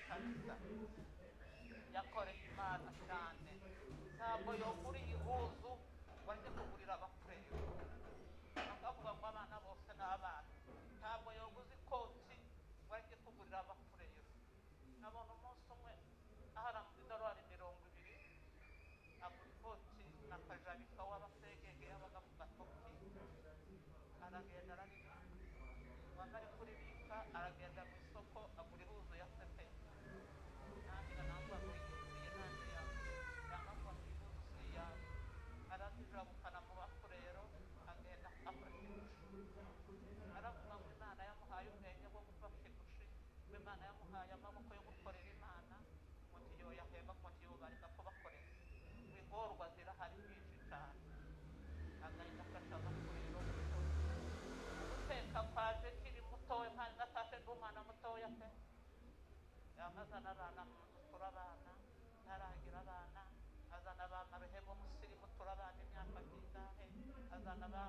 Kabisa yakoreye Imana cyane. Ntabwo yoguriye ihuzu ngo ajye kugurira abafurero, akavuga ngo abana bose ni abana. Ntabwo yoguze ikoti ngo ajye kugurira abafurero. Nabona umunsi umwe aharambye $20 agura ikoti na kajabika w'abasegege yabaga mu gatoki, aragenda araribika. Wamara kuribika aragenda mu isoko agura ihuzu ya sepe. Nanjye nangwa kuyiguriye nanjye yangwa ihuzu si iyawe. Arazijabukana mu bafurero agenda afashe igushi. Aravuga ngo Imana yamuhaye ubwenge bwo gufasha igushi, ngo Imana yamuhaye amaboko yo gukorera Imana, ngo ntiyoyahemba, ngo ntiyobareka kubakorera. Ngo ingorwa zirahari nyinshi cyane. Agahita afasha abafurero guteka kwaje kiri mutoya, kandi natashe ndi umwana mutoya pe. Yamazana abana mu nzu turabana, ntaragira abana, azana ba Maruhembo musirimu turabana imyaka kingahe, azana ba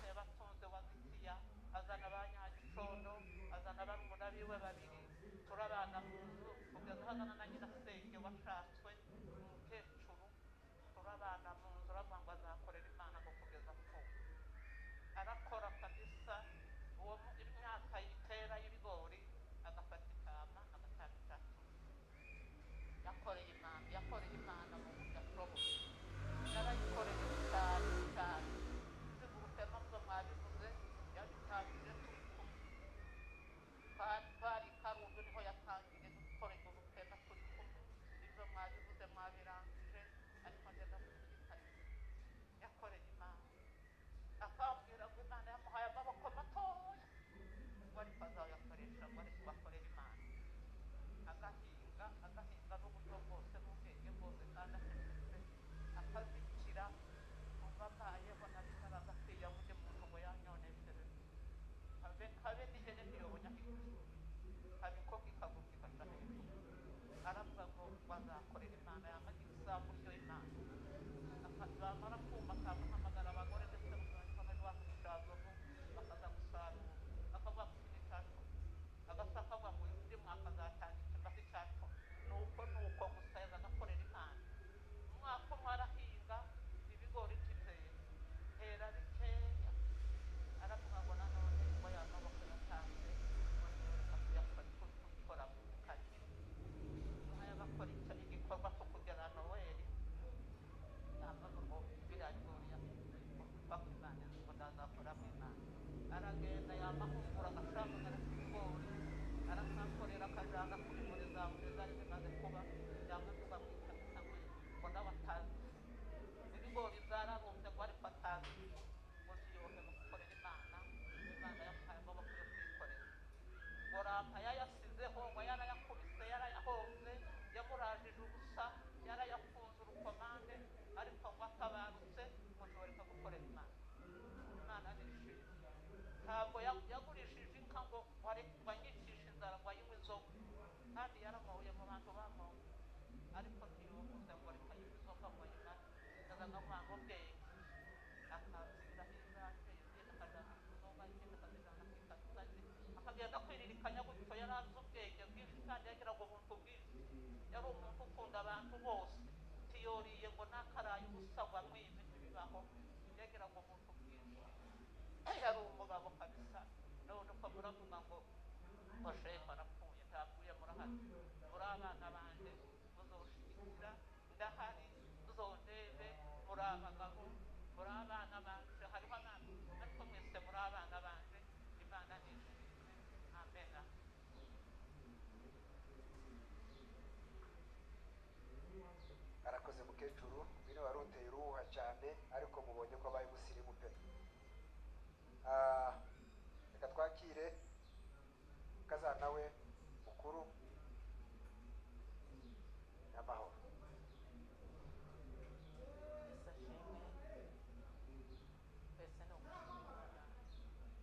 Sebatunze wa Zitiya, azana ba Nyagicondo, azana barumuna biwe babiri, turabana mu nzu kugeza hazana na nyirasenge washatswe umukecuru, turabana mu nzu. Aravuga ngo azakorera Imana ngo kugeza apfuye. Arakora kabisa. Uwo imyaka itera y'ibigori agafata ikama agatanga icacumi. Yakoreye Imana, yakoreye Imana mu buryo ashoboye. Yarayikoreye cyane cyane. Zigurutema mzo mwabivuze, yabitangije turi kumwe. Twari Karundo niho yatangiriye gukora urutema turi kumwe. Ibyo mwabivuze mwabirangije, ariko ngenda kuzirikana. Yakoreye Imana. Akambwira ngo Imana yamuhaye amaboko matoya, ngo ariko azayakoresha, ngo ariko bakorera Imana. Agahinga, agahinga n'uburyo bwose n'ubwenge bwose, kandi acecetse akazikira. Umva mbayeho nabikaraga kwiya undi muntu ngo yanyoneshereze. Habe n'ihene ntiyobonye ahica, habe inkoko ikaguruka igaca hejuru. Aravuga ngo bazakorera Imana, yamagira isambu y'Imana. Bamara kuma akamuhamagara abagore ndetse n'abacu bakaza gusarura, bakavuga ngo iki ni icyacu, agasa akavuga ngo undi mwaka azatanga ikimasa icyacu. Nuko nuko gusa yazaga akorera Imana. Umwaka umwe arahinga ibigori ntibizera, hera bikeya. Aravuga ngo nanone ngo ya maboko yatanze ngo ntiyoreka kuyakora mu kazi. Nyuma y'abakora igikorwa cyo kugera Noweli, yambaga ngo biriya bigori yahinze ngo Imana ngo ndazakoramo Imana. Aragenda yamahungura agashambagara k'ibigori, arakakorera akajana kuri muri za muri zari zimaze kuba, yamaze mu ikanisa ngo nawe atazi ibigori byarabumbye ngo ariko atazi, ngo ntiyoheba gukorera Imana. Imana yamuhaye amaboko yo kwikorera. Ngo rampa yayasizeho, ngo yarayakubise, yarayahoze, yamurajije ubusa, yarayafunze urukomande, ariko ngo atabarutse ngo ntiyoreka gukorera Imana. Imana nishimye. Ntabwo yagurishije inka ngo anyicishe inzara ngo ayinywe inzoga, kandi yaramoye mu bantu bamoye, ariko ntiyoguze ngo reka ayinywe inzoga ngo ayimare. Yazaga amwanga ubwenge, akazira izanje, izindi akajana ku nzoga, izindi akazijana ku ikanisa, akagenda kwiririkanya gutyo. Yari azi ubwenge bwinshi kandi yagiraga ubuntu bwinshi. Yari umuntu ukunda abantu bose, ntiyoriye ngo nakaraye ubusa ngo amwibe, ntibibaho. Yagiraga ubuntu bwinshi, yari umugabo kabisa. None uko muravuga ngo ngo shefu arapfuye, ntapfuye, murahari, muri abana banje muzoshigikira, ndahari, muzondebe, muri abagabo, muri abana banje, hariho abana ariko mwese muri abana banje. Imana nishimwe. Amena. Arakoze mukecuru, bino wari uteye uruhuha cyane, ariko mubonye ko abaye umusirimu pe. Reka twakire kazana we mukuru n'amahoro. Yesu ashimwe. Twese ni ugushima Imana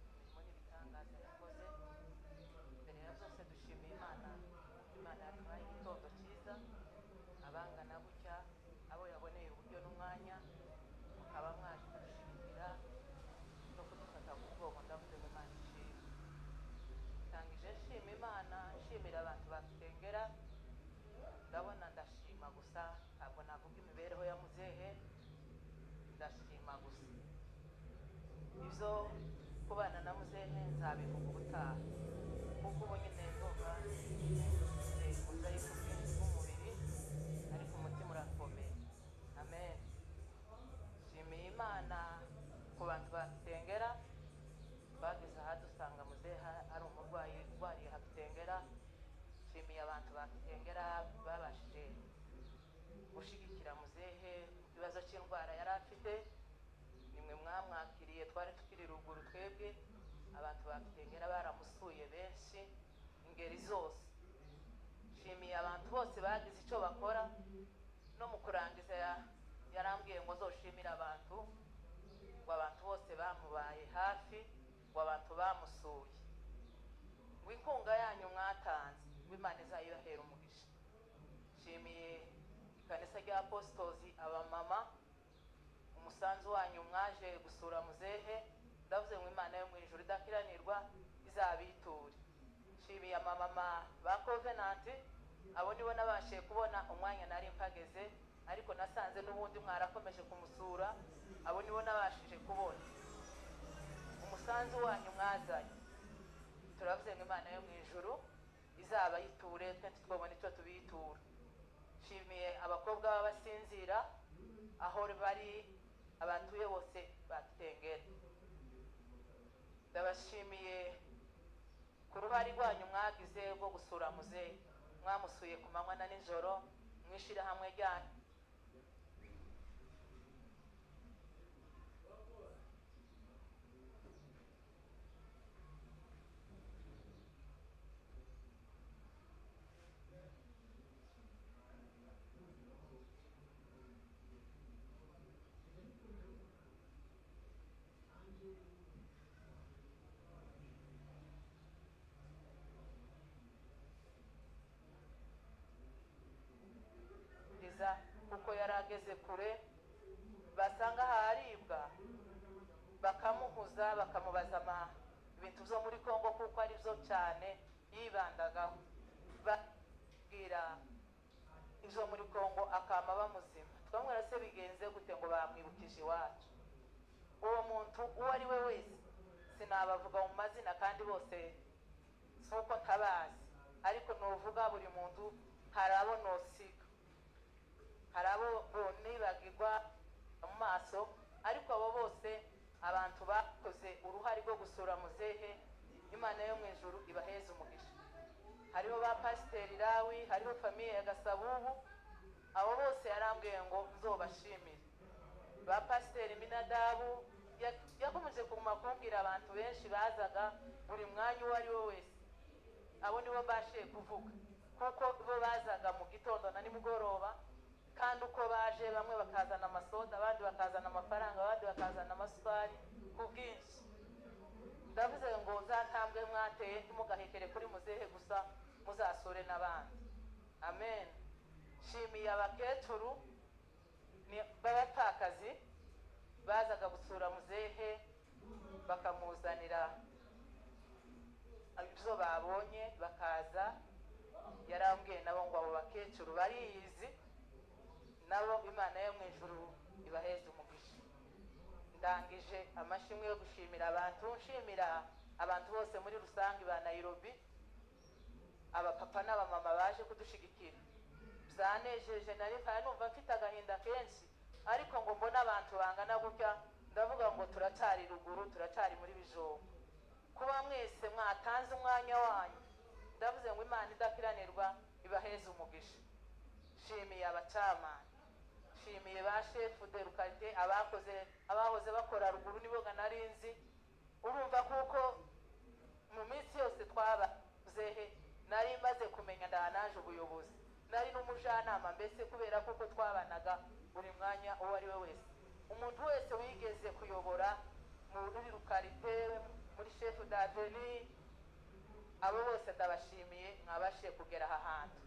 imirimo n'ibitangaza yakoze. Mbere ya byose dushimiye Imana, Imana yaduhaye igitondo cyiza, abangana gutya, abo yaboneye uburyo n'umwanya, mukaba mwaje kudushigikira no kudufata ku bwoko. Ndavuze ngo Imana ishimwe. Ntangije nshima Imana, nshimira abantu Ndabona ndashima gusa, ntabwo navuga imibereho ya muzehe, ndashima gusa. Ibyo kubana na muzehe nzabivuga ubutaha, kuko ubu nyine ndumva udahita ubwinshi bw'umubiri, ariko umutima urakomeye. Amen. Nshimiye Imana ku bantu batengera bageze aha dusanga muzehe ari umurwayi urwariye Hakitengera. Nshimiye abantu bakitengera babashije gushigikira muzehe mu kibazo cy'indwara yari afite. Nimwe mwamwakiriye, twari tukiri ruguru twebwe. Abantu bakitengera baramusuye benshi, ingeri zose. Nshimiye abantu bose bagize icyo bakora. No mu kurangiza yarambwiye ngo nzoshimire abantu, ngo abantu bose bamubaye hafi, ngo abantu bamusuye, ngo inkunga yanyu mwatanze, ngo Imana izayibahera umugisha. Nshimiye ikanisa rya Apostozi, abamama, umusanzu wanyu mwaje gusura muzehe, ndavuze ngo Imana yo mu ijuru idakiranirwa izabiture. Nshimiye amamama ba Covenant, abo nibo nabashije kubona umwanya nari mpageze, ariko nasanze n'ubundi mwarakomeje kumusura, abo nibo nabashije kubona umusanzu wanyu mwazanye. Turavuze ngo Imana yo mu ijuru izaba yiture, twe ntitwabona icyo tubitura. Nshimiye abakobwa b'abasinzira aho bari, abatuye bose bakitengera. Ndabashimiye ku ruhare rwanyu mwagize rwo gusura muzehe, mwamusuye ku manywa na nijoro mwishirahamwe ryanyu. Kuko yari ageze kure, basanga aharibwa bakamuhuza, bakamubaza ibintu byo muri Kongo kuko ari byo cyane yibandagaho, babwira ibyo muri Kongo akama bamuzima. Twamwira se bigenze gute ngo bamwibukije iwacu? Uwo muntu uwo ari we wese sinabavuga mu mazina kandi bose si uko ntabazi, ariko nuvuga buri muntu hari abo nosiga, hari abo nibagirwa mu maso, ariko abo bose abantu bakoze uruhare rwo gusura muzehe, Imana yo mu ijuru ibaheze umugisha. Hariho ba Pasiteri Lawi, hariho famiye ya Gasabubu, abo bose yarambwiye ngo nzobashimire. Ba Pasiteri Minadabu yakomeje kuguma kumbwira abantu benshi bazaga buri mwanya uwo ari we wese, abo nibo mbashiye kuvuga kuko bo bazaga mu gitondo na nimugoroba, kandi uko baje bamwe bakazana amasoda, abandi bakazana amafaranga, abandi bakazana amasukari ku bwinshi. Ndavuze ngo za ntambwe mwateye ntimugahekere kuri muzehe gusa, muzasure n'abandi. Amen. Nshimiye abakecuru b'abatakazi bazaga gusura muzehe bakamuzanira ibyo babonye bakaza. Yarambwiye nabo ngo abo bakecuru bariyizi, nabo Imana yo mu ijuru ibaheze umugisha. Ndangije amashimwe yo gushimira abantu, nshimira abantu bose muri rusange ba Nairobi, abapapa n'abamama baje kudushigikira. Byanejeje, nari mpaye numva mfite agahinda kenshi, ariko ngo mbone abantu bangana gutya, ndavuga ngo turacyari ruguru, turacyari muri Bijombo. Kuba mwese mwatanze umwanya wanyu, ndavuze ngo Imana idakiranirwa ibaheze umugisha. Nshimiye abacamanza, nshimiye ba chef de localité, abakoze abahoze bakora ruguru nibo narinzi. Urumva kuko mu minsi yose twabazehe nari maze kumenya ndanaje ubuyobozi, nari n'umujanama mbese, kubera kuko twabanaga buri mwanya uwo ari we wese. Umuntu wese wigeze kuyobora muri localité, muri chef d'avenue, abo bose ndabashimiye mwabashiye kugera aha hantu.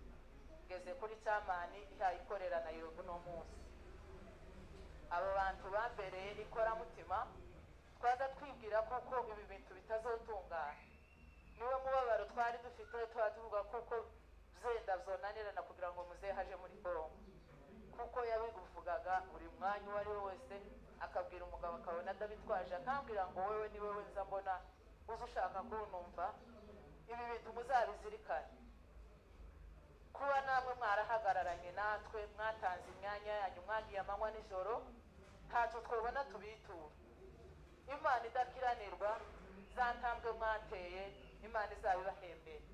Ngeze kuri camani ihayikorera Nairobi no munsi. Abo bantu bambereye ikoramutima, twaza twibwira kuko ibi bintu bitazotungana. Niwe mubabaro twari dufite, tuba tuvuga kuko byenda byonanira. byananirana kugira ngo muzehe aje muri Kongo, kuko yabivugaga buri mwanya uwo ari we wese, akabwira umugabo akabona adabitwaje, akambwira ngo wewe ni wewe nza mbona uza ushaka kuntumva. Ibi bintu muzabizirikane, kuba namwe mwarahagararanye natwe, mwatanze imyanya yanyu, mwagiye amanywa nijoro, ntacyo twabona tubitura. Imana idakiranirwa, za ntambwe mwateye Imana izabibahembera.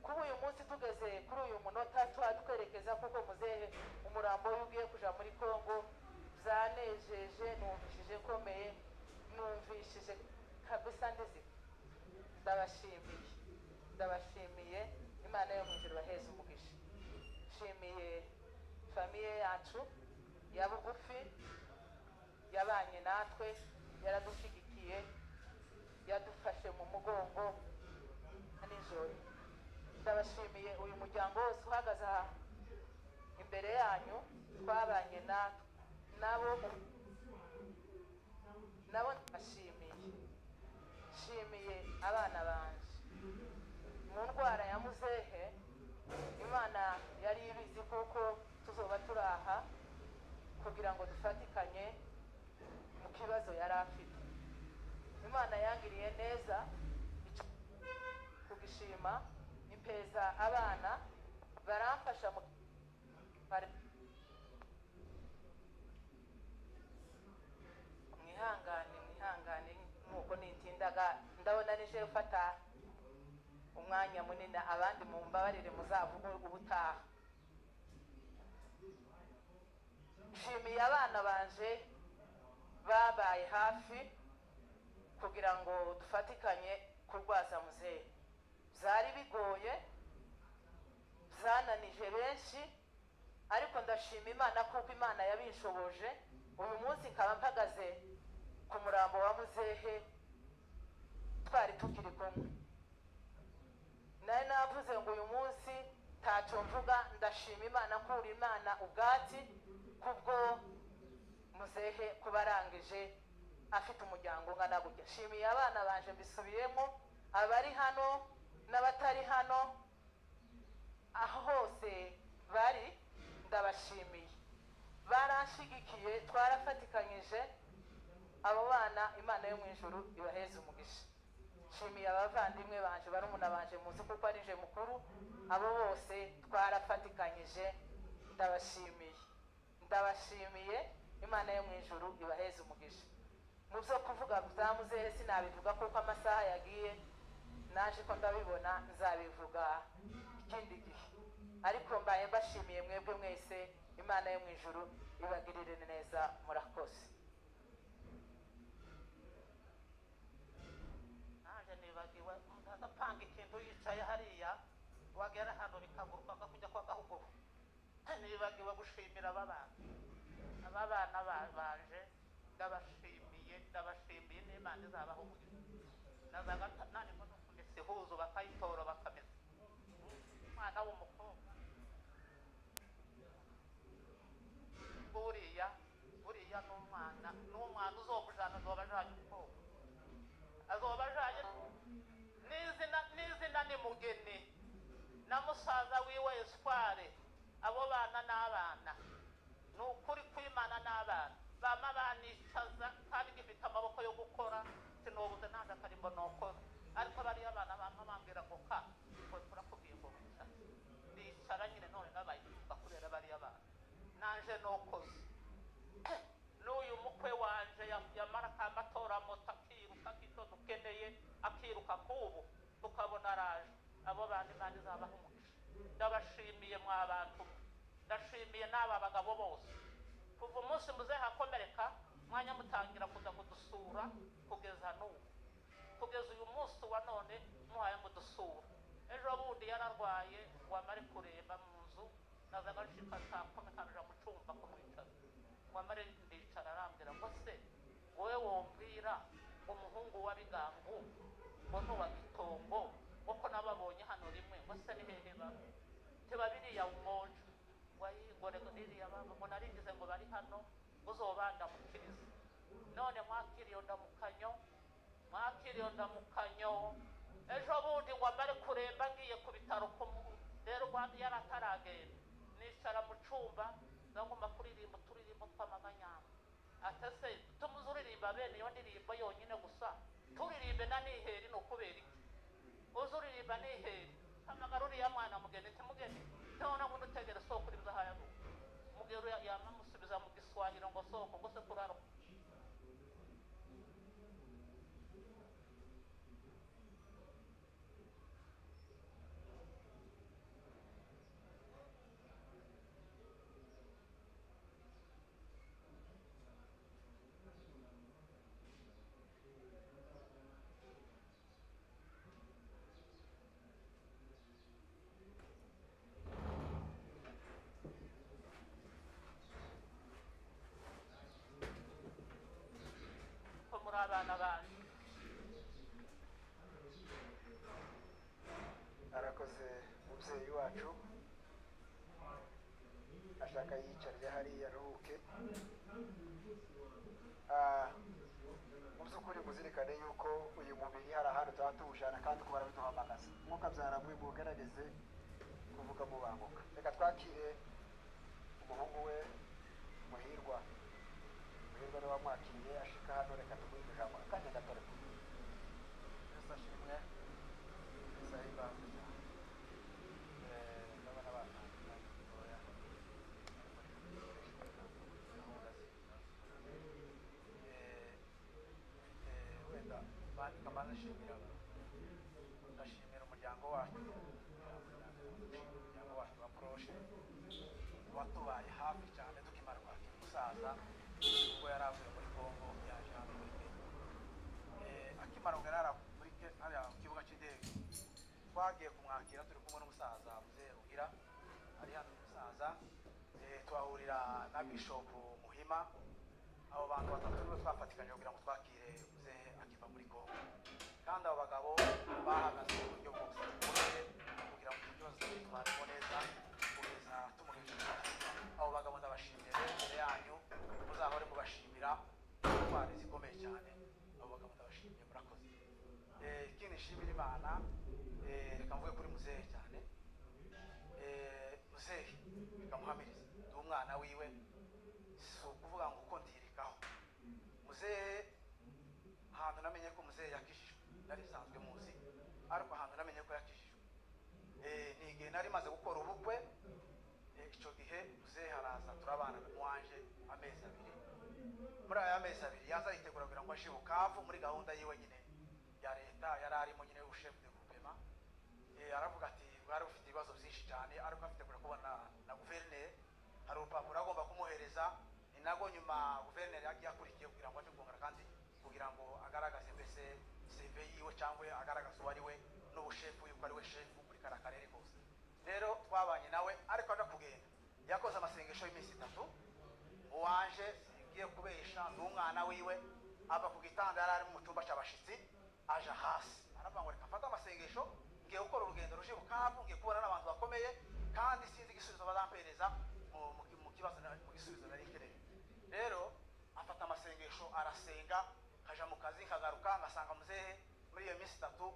Kuba uyu munsi tugeze kuri uyu munota tuba twerekeza kuko muzehe umurambo we ugiye kuja muri Kongo, byanejeje, numvishije nkomeye, numvishije kabisa ndizi. Ndabashimiye, ndabashimiye, Imana yo mu ijuru ibaheze umugisha. Nshimiye famiye yacu ya bugufi yabanye natwe, yaradushigikiye, yadufashe mu mugongo nijoro. Ndabashimiye uyu muryango wose uhagaze aha imbere yanyu, twabanye natwe nabo ndabashimiye. Nshimiye abana banje mu ndwara ya muzehe, Imana yari ibizi kuko tuzoba turaha kugira ngo dufatikanye mu kibazo yari afite. Imana yangiriye neza kugishima, impeza abana baramfasha mu mwihangane, mwihangane nuko nintindaga ndabona nije ufata umwanya munini, abandi mumbabarire muzavuge ubutaha. Nshimiye abana banje babaye hafi kugira ngo dufatikanye kurwaza muzehe. Byari bigoye, byananije benshi, ariko ndashima Imana kuko Imana yabinshoboje. Uyu munsi nkaba mpagaze ku murambo wa muzehe twari tukiri kumwe. Nari navuze ngo uyu munsi ntacyo mvuga, ndashima Imana nkura Imana ubwatsi kubwo muzehe kubarangije afite umuryango ungana gutya. Nshimiye abana banje mbisubiyemo, abari hano n'abatari hano, aho hose bari ndabashimiye, baranshigikiye, twarafatikanyije. Abo bana Imana yo mu ijuru ibaheze umugisha. Nshimiye abavandimwe banje, barumuna banje muzi kuko ari je mukuru, abo bose twarafatikanyije, ndabashimiye, ndabashimiye. Imana yo mu ijuru ibaheze umugisha. Mu byo kuvuga bya muzehe sinabivuga kuko amasaha yagiye, naje ko ndabibona nzabivuga ikindi gihe, ariko mbaye mbashimiye mwebwe mwese. Imana yo mu ijuru ibagirire neza, murakoze. Naje nibagiwe umuntu adapanga ikintu yicaye hariya, wagera hano bikaguruka akakujya kwa gahuguru. Nibagiwe gushimira aba bana, aba bana banje ndabashimiye, ndabashimiye n'Imana izabaha umugisha. Nazaga nani mbona kumesa ihuzo bakayitora bakamesa. Umwana w'umukobwa buriya, buriya n'umwana, n'umwana uzomujana azoba ajanye umukobwa, azoba ajanye n'izina, n'izina ni Mugeni na musaza wiwe Espoir. Abo bana n'abana ni ukuri kw'Imana n'abana bama banicaza kandi ngifite amaboko yo gukora, sinobuze nanje akarimbo nokora, ariko bariya abana bama bambwira ngo ka ngo turakubwiye ngo wicara, ndicara nyine none nabaye kubera bariya bana nanje nokoze. N'uyu mukwe wanje yamara kamatora moto akiruka kito dukeneye, akiruka kubu tukabona araje. Abo bana Imana izabaha umugisha. Ndabashimiye mwa bantu, ndashimiye n'aba bagabo bose. Kuva umunsi muzehe akomereka, mwanya mutangira kuza kudusura kugeza n'ubu, kugeza uyu munsi wa none muhaye mudusura. Ejo bundi yararwaye, wamare kureba mu nzu, nazaga nshika saa kumi nkaja mu cumba kumwicaza, wamare ndicara arambwira ngo se wowe wombwira umuhungu wa Bigangu ngo n'uwa Gitongo kuko nababonye hano rimwe, ngo se ni hehe baba? Tiba biriya umoja wayigorega ririya baba, ngo naringize ngo bari hano uzobandamukiriza. None mwakiriye ndamukanyo, mwakiriye ndamukanyo. Ejo bundi ngo amare kuremba ngiye ku bitaro rero rwa abandi yari ataragenda, nicara mu cumba ndagomba kuririmba uturirimbo tw'amaganyamba. Atese tumuze uririmba bene iyo ndirimbo yonyine gusa, turirimbe na niheri ni ukubera iki? Uze uririmba niheri, hamagara uriya mwana mugeni, timugeni none ngo utegere soko uri bwahayabu. Mugero yamamusubiza mu Giswahili ngo soko ngo se kuraro. Abana banyu. Arakoze umubyeyi wacu, ashaka yicarire hariya aruhuke. Mu by'ukuri muzirikane yuko uyu mubiri hari ahantu tuba tuwujana kandi ko barabiduhamagaza. Mwuka byaramwe mugerageze kuvuga mubanguka. Reka twakire umuhungu we Muhirwa. Muhirwa niwe wamwakiriye ashika hano, reka tumuhe ijambo akanya gato. Yesu ashimwe, Yesu ahimbaze cyane. Ndabona abana batoya gahunda wenda kamaze nshimira, ndashimira umuryango wacu, umuryango wacu wa Proche watubaye hafi cyane tukimara kwakira umusaza ubwo yari avuye muri Kongo yaje hano muri Kenya. Akimara kugera muri hariya ku kibuga cy'indege twagiye kumwakira turi kumwe n'umusaza Muzehe Rugira ari hano umusaza, tuhahurira na Bishop Muhima. Abo bantu batatu nibo twafatikanyije kugira ngo twakire Muzehe akiva muri Kongo, kandi abo bagabo bahagaze mu buryo bwose bukomeye kugira ngo ikibazo twitwaremo neza kugeza tumugejeje. Abo bagabo ndabashimiye rero imbere yanyu, muzahore mubashimira intwari zikomeye cyane. Abo bagabo ndabashimiye, murakoze. Ikindi nshimira Imana, reka mvuge kuri Muzehe cyane. Muzehe reka muhamirize, ndi umwana wiwe, si ukuvuga ngo uko ndirikaho. Muzehe ahantu namenye ko Muzehe yakijijwe, nari nsanzwe muzi, ariko ahantu namenye ko yakijijwe ni igihe nari maze gukora ubukwe. Icyo gihe Muzehe araza turabana muwanje amezi abiri. Muri aya mezi abiri yaza yitegura kugira ngo aje Bukavu muri gahunda yiwe nyine ya leta yari arimo nyine y'ubuchef de groupement. Aravuga ati bwari bufite ibibazo byinshi cyane, ariko afite kubona na guverineri hari urupapuro agomba kumuhereza. Ni nago nyuma guverineri yagiye akurikiye kugira ngo aje kongera kandi kugira ngo agaragaze mbese CV yiwe cyangwa agaragaze uwo ari we n'ubushefu yuko ari we shefu muri kara karere kose. Rero twabanye nawe, ariko aja kugenda yakoze amasengesho y'iminsi itatu. Uwanje singiye kubesha, ndi umwana wiwe, ava ku gitanda yari ari mu cyumba cy'abashitsi aja hasi aravuga ngo reka mfate amasengesho, ngiye gukora urugendo ruje Bukavu, ngiye kubona n'abantu bakomeye kandi sinzi igisubizo bazampereza mu kibazo mu gisubizo nari nkeneye. Rero afata amasengesho arasenga, kaja mu kazi kagaruka ngasanga Muzehe muri iyo minsi itatu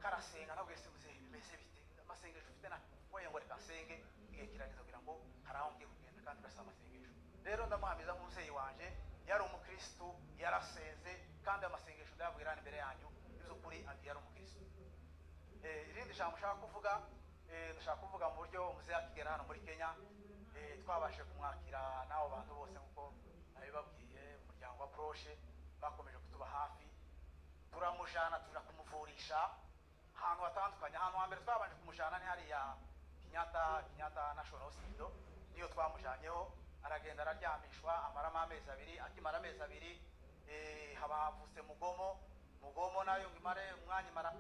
karasenga. Nabwo se Muzehe bimeze bite, amasengesho ufite na wowe ngo reka nsenge, igihe kirageze kugira ngo hari aho ngiye kugenda kandi gasaba amasengesho. Rero ndamuhamiza nk'umubyeyi wanje, yari umukristu, yarasenze kandi amasengesho ndayabwira imbere yanyu by'ukuri agiye ari umukristu. Irindi jambo nshaka kuvuga, ndashaka kuvuga mu buryo Muzehe akigera hano muri Kenya, twabashe kumwakira n'abo bantu bose nkuko nabibabwiye, umuryango wa Proche bakomeje kutuba hafi, turamujana tuja kumuvurisha ahantu hatandukanye. Ahantu hambere twabanje kumujana ni hariya Kenyatta National Hospital, niyo twamujanyeho, aragenda araryamishwa amaramo amezi abiri. Akimara amezi abiri haba havutse mugomo, mugomo nayo ngo imare umwanya imara